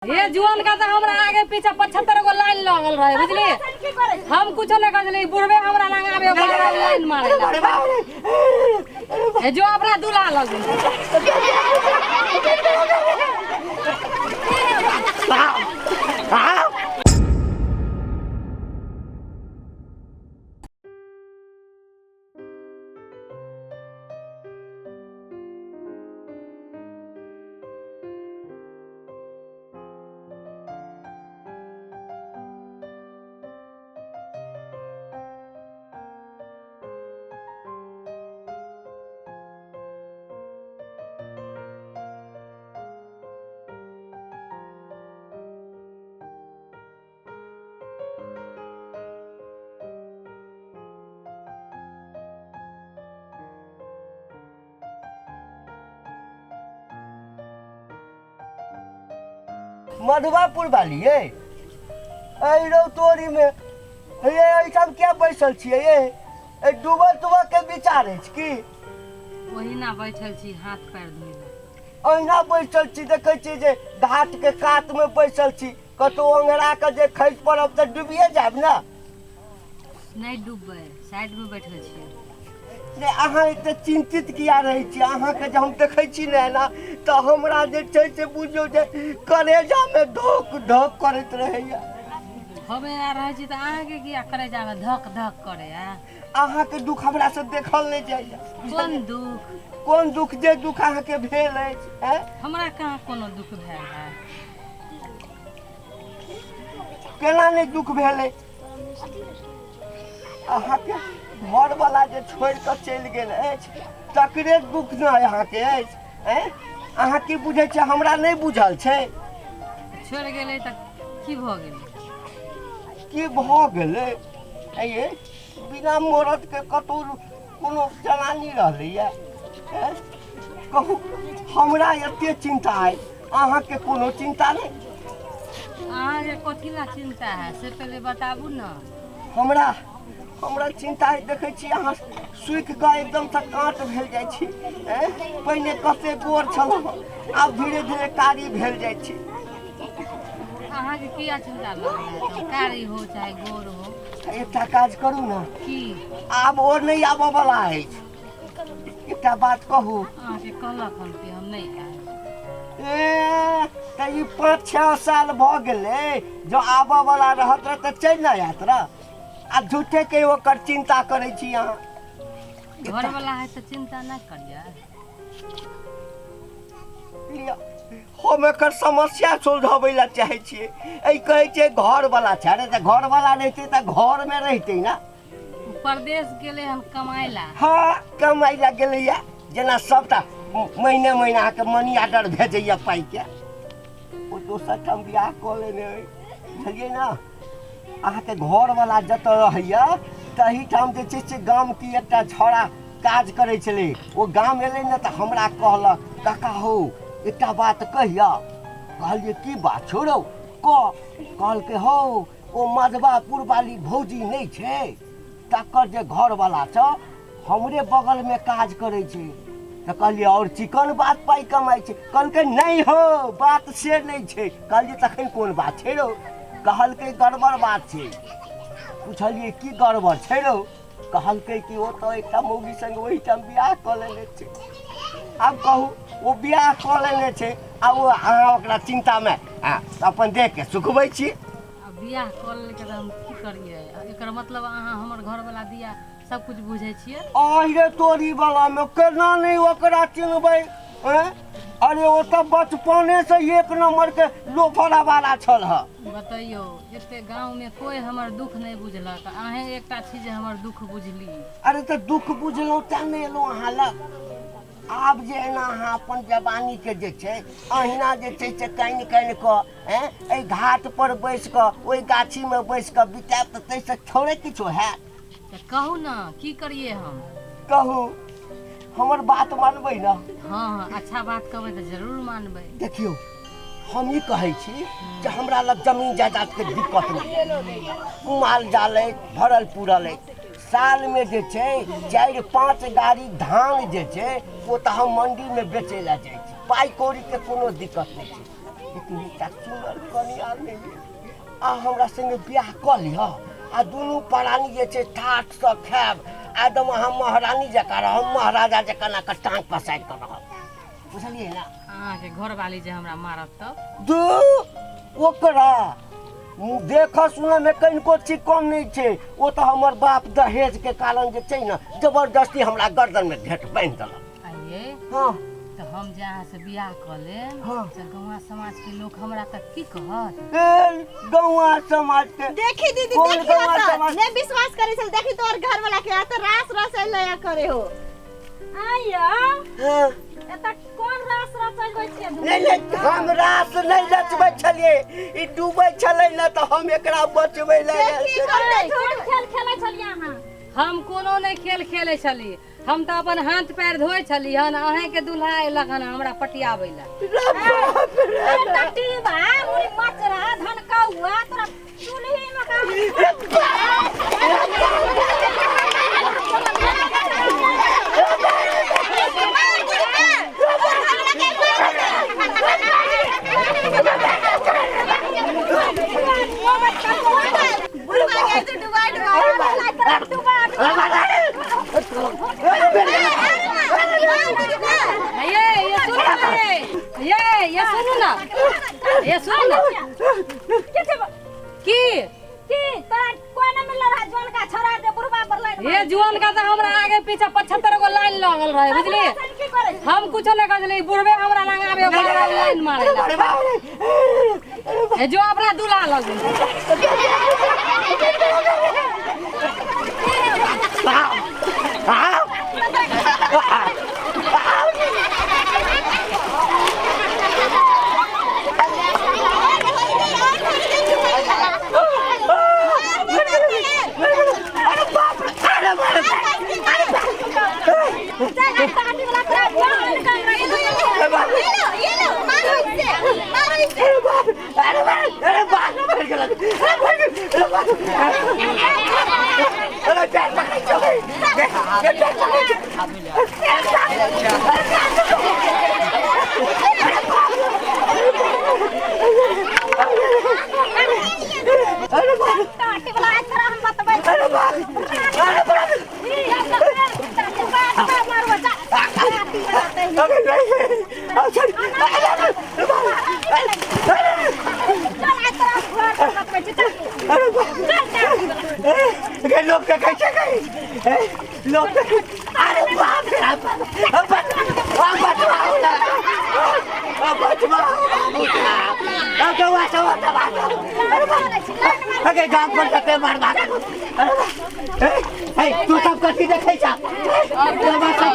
हे जुआन का तो हमरा आगे पीछे 75 गो लाइन लगल रहे, बुझलिए? हम कुछो नहीं कर, बुढ़वे हमरा लग आबे बार बार लाइन मारे ला। हे जो अपना दूल्हा लगे। मधुबापुर वाली ये एहि रौ तोरी में हे, एहिठाम किया बैसल छियै ये? एहि डूबल तुबल के विचार अछि की? ओहिना बैठल छी हाथ पैर धोइ लए। अहिना बैसल छी, देखै छी जे घाट के कात में बैसल छी, कतौ ओंघरा के जे खसि पड़ब तऽ डूबिए जायब ने। नहि डूबबै, साइड में बैठल छियै। नहि, अहाँ एते चिन्तित किया रहै छी? अहाँके जे हम देखै छी ने एना, तऽ हमरा जे छै से बुझियौ जे करेजामे धोक धोक करैत रहैया। हम एना रहै छी तऽ अहाँके किया करेजामे धक धक करैया? अहाँके दुख हमरा से देखल नहि जाइया। कोन दुख? कोन दुख? जे दुख अहाँके भेल अछि। आँय? हमरा कहाँ कोनो दुख भेल है। केना नहि दुख भेल अछि? अहाँके घरवला जे छोड़ि कऽ चलि गेल अछि तकरे दुख ने अहाँके अछि। आँय, अहाँ की बुझै छियै हमरा नहि बुझल छै? छोड़ि गेलै तऽ की भऽ गेलै? की भऽ गेलै? आँय, बिना मरदके कतहु कोनो जनानी रहलैए? आँय, कहू, हमरा एते चिन्ता अइ, अहाँके कोनो चिन्ता नहि? अहाँके कथी ला चिन्ता है से पहिले बताबू ने। हमरा हमरा चिन्ता है, देखै छी अहाँ सूखि कऽ एकदमसँ काँट भेल जाइ छी। आँय, पहिने कते गोर छलहुँ, आब धीरे धीरे कारी भेल जाइ छी। अहाँके किया चिन्ता लगल है? तऽ कारी हो चाहे गोर हो। एकटा काज करू ने। की? आब ओ नहि आबऽ वाला अछि। एकटा बात कहू? अहाँके कहलक हम कि हम नहि आयब? ए, तऽ ई 5-6 साल भऽ गेलै, जँ आबऽ वाला रहत रह तऽ चलि ने आयत रह। आ झूठे के ओकर चिन्ता करै छी अहाँ। घरवला है तऽ चिन्ता नहि करियै। लिअ, हम एकर समस्या सुलझाबै लए चाहै छियै। एहि कहै छियै घरवला छै, अरे तऽ घरवला रहितै तऽ घरमे रहितै ने। ओ परदेश गेलै हन कमाइ ला। हँ, कमाइ लए गेलैया, जेना सबटा महीने महीना अहाँके मनी ऑर्डर भेजैया पाइके। ओ दोसर ठाम बियाह कऽ लेने अइ, बुझलियै ने? अहाँके घरवला जतऽ रहैया तही ठाम जे छै से गामके एकटा छौड़ा काज करै छलै। ओ गाम एलै ने तऽ हमरा कहलक, काका हौ, एकटा बात कहिया? कहलियै, की बात छौ रौ, कह। कहलकै, हौ, ओ मधबापुर वाली भौजी नहि छै, तकर जे घरवला छौ हमरे बगलमे काज करै छै। तऽ कहलियै, आओर चिकन बात, पाइ कमाइ छै। कहलकै, नहि हौ, बात से नहि छै। कहलियै, तखन कोन बात छै रौ? कहलकै, गड़बड़ बात छै। पुछलियै, की गड़बड़ छै रौ? कहलकै कि ओ तऽ एकटा मौगी संग ओहिठाम बियाह कऽ लेने छै। आब कहू, ओ बियाह कऽ लेने छै आ ओ अहाँ ओकरा चिन्तामे अपन देहके सुखबै छी। आ बियाह कऽ लेलकै तऽ हम की करियै? एकर मतलब अहाँ हमर घरवला दिया सब कुछ बुझै छियै? आहि तोरी वाला मे केना नहि ओकरा चिन्हबै? आँय? अरे ओ तऽ बचपने से एक नंबर के लोफड़ा वाला छल ह। बतैयौ, एते गाँवमे कोइ हमर दुख नहि बुझलक, अहेँ एकटा छी जे हमर दुख बुझली। अरे तऽ दुख बुझलहुँ तेँ ने एलहुँ अहाँ लग। आब जे एना अहाँ अपन जवानीके जे छै अहिना जे छै से कानि कानि कऽ एहि घाट पर बैस कऽ ओहि गाछीमे बैस कऽ बितायब तऽ ताहिसँ थोड़े किछो हैत। तऽ कहू ने, की करियै हम? कहू, हमर बात मानबै ने? हँ हँ, अच्छा बात कहबै तऽ जरूर मानबै। देखियौ, हम ई कहै छी जे हमरा लग जमीन जायदादके दिक्कत नहि, माल जाल अछि भरल पूरल अछि। सालमे जे छै 4-5 गाड़ी धान जे छै ओ तऽ हम मण्डीमे बेचै लए जाइ छी। पाइ कौड़ीके कोनो दिक्कत नहि छै। लेकिन एकटा सुनर कनिया नहि भेल। आ हमरा संगे बियाह कऽ लिअ आ दुनू प्राणी जे छै ठाठसँ खायब, आ एकदम अहाँ महारानी जकाँ रहब, महाराजा जकाँ ना कऽ टाँग पसारि कऽ रहब, बुझलियै ने? अहाँके घरवाली जे हमरा मारत तब? दू ओकरा देख सुनऽमे कनिको चिकन नहि छै। ओ तऽ हमर बाप दहेजके कारण जे छै ने जबरदस्ती हमरा गर्दनमे घेट बान्हि देलक। आइये हँ। तऽ हम जे अहाँसँ बियाह कऽ लेब हँ। तऽ गौआ समाजके लोक हमरा तऽ की कहत? ए, गौआ समाज के देखी दीदी, कोन देखी गौआ त समाज? नहीं विश्वास करे छल, देखी तोर घर वाला के त रास रास लया करे हो। आइया हँ। एतऽ कोन रास रचल छियै? नहीं नहीं, हम रास नहीं रचबै छलियै, ई डूबै छलै ने तऽ हम एकरा बचबै लए आयल देखी छलियै। कते कोन झूठ खेल खेलै छलियै अहाँ? हम कोनो नहि खेल खेलै छली, हम तऽ अपन हाथ पैर धोइ छली हन, अहेंके दूल्हा अयलक हन हमरा पटियाबै लए। रे बाप रे। टटीबा मुड़ी मचरा धनकौआ तोरा चूल्ही में का बुढ़वा के तो डुबा डुबा। ये ये सुनू ना, ये ये सुनू ना, ये सुनू ना। की की तोरा कोई ना मिलल रहा जौन का छोड़ा दे बुढ़वा पर लाइन? ये जुआन का तऽ हमरा आगे पीछे 75 गो लाइन लगल रहे, बुझलियै? की करे हम कुछो नहि करै छलियै, बुढ़बे हमरा लग आबे बार लाइन मारे ला। हे जो अपना दूल्हा लग। चल टाटी वाला तोरा जौन का ये लो ये लो, मारो इससे, मारो इससे। अरे बाप, अरे बाप, अरे बाप, मर गेल, अरे मर गेल, अरे बाप, अरे पैर पकड़ै छौ, गे, पैर पकड़ै छौ। अरे बाप, टाटी वाला आज तोरा हम बतबै। अरे बाप, अरे बाप, अरे नहीं, अच्छा, अरे अरे बाप, अरे बाप, गे लोग के कैसे गई, लोग के, अरे बाप रे बाप, अब बचवाओ ना, अब बचवाओ बाबू साहब, अब गवा सब अरे बाप, अगे गांव पर जाते मार मार। अरे बाप, ए ए, तू सब कथी देखै छा? गवा सब